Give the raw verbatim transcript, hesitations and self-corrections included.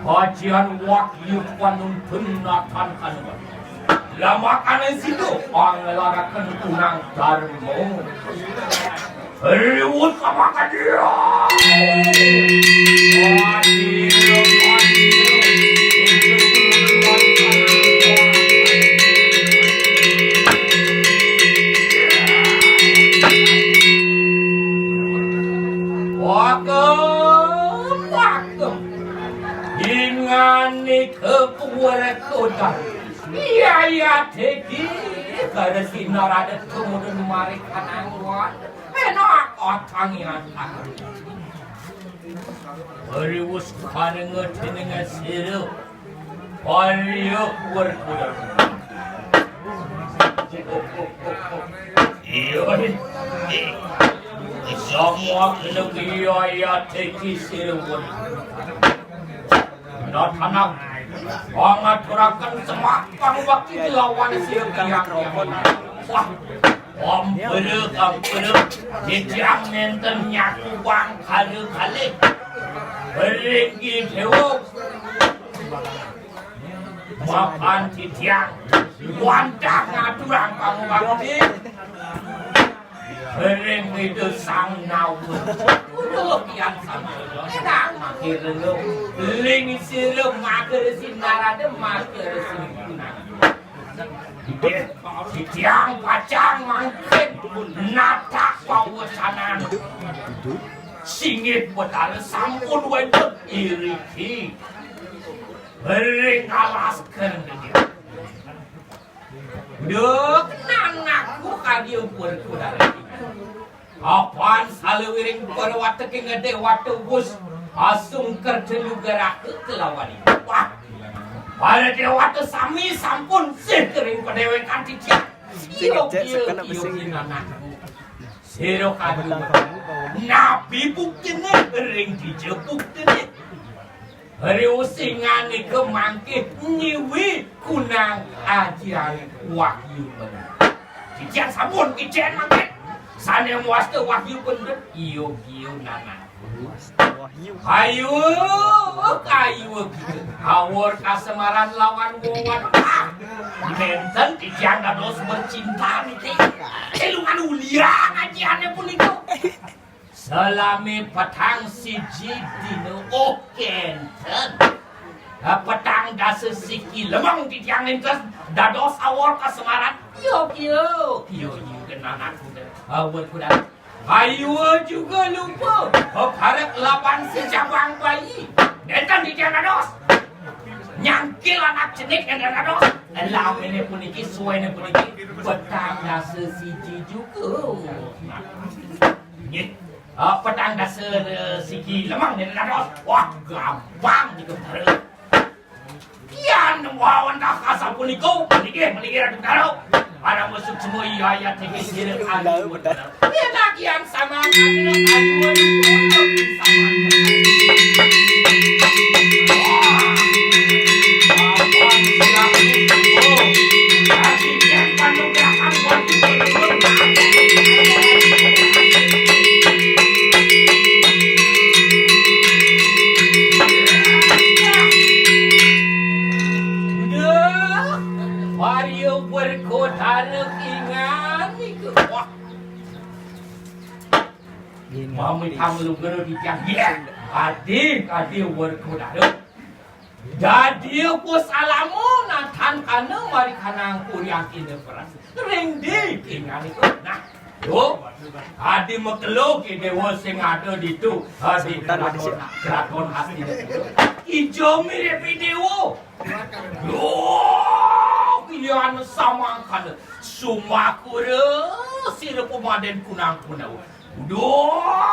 Ajian wagya panuntun natan kanuan. Lamakane sida anglaraken kunang darma. Riwut sama kadia. Wagem, wagem. Ingani kepuwere kodan. Iya, iya, degi. Kare sinarade tumudun mari kananguan. Enak otangian aku. Beriwus karenge dening sira. Bariyo kuwer-kuwer. Iya, iya. Semua kena iya, iya, degi sira. Natanak, pangaturaken semak pangwakti lawan sira. Wah, ampura, ampura, titiang nenten nyaku bang kali-kali. Ringgi dewa. Mapan titiang, wantah ngaturang pangwakti. Ring Ida Sang Nawa. Uduh, kian sama. Enak makin lelung. Ling sira mager sinarade mager singgunang. Titiang pacang mangkin natak pawesanan. Singgih Betara sampun wenten iriki. Ring alas kendene. Duh, kenang aku kadi umpur kudara. Apan salewiring para wateking dewata wus asung kerja lugarake kelawan. Wah, para dewata sami sampun sih kering padewekan titiang. Sing Iyo, ngecek iyo, seken apa iyo, sing? Kinanakku. Sira kadu. Nabi buktine, ring dija buktine. Riusingan nika mangke nyiwi kunang ajian wahyu bener. Titiang sampun kicen mangke. Sane muasta wahyu bener. Iyo, iyo, nanakku. Wahyu. Ayu, ayu, kita. Awor kasemaran lawan wawan. Ah, nenten titiang dados bercinta niki. Elungan ulian ajiane punika. Salami petang siji dina, oh, kenten. Petang dasa siki lemeng titiang nenten dados awor kasemaran. Yo, yo, yo, yo, kenang aku deh. Awor kuda. Ayu juga lupa. Parek laban sejabang bayi. Nenten titiang dados. Nyangkil anak cenik nenten dados. Lamine puniki, suwene puniki. Petang dasa siji juga. Nggih. Ah, petang dasa, eh, siki lemeng nenten dados. Wah, gampang niku, Betara. Yan wawentah asapunika, puniki, puniki Ratu Betara. Para musuk semua iya, iya, tinggi, sirip, anu, Betara. Yen lagian sama, anu, anu, anu, sama. Wah. Ampun, sirap, oh. Lagi yang panugrahan, waduh, waduh, waduh. Duh, Mario Werkodara kingan niku. Wah. Mami kamu lu guru di tiang. Ya, adi, adi Werkodara. Dadi apa salamo natan kana mari kanang kuryang kene peras. Ring di kingan niku. Nah, yo. Adi makelo ki dewa sing ada ditu. Adi keraton, keraton hati. Ijo mirip dewa. Yo, iya anu samangkana. Sumakura sira pemaden kunang kunawa. Duh,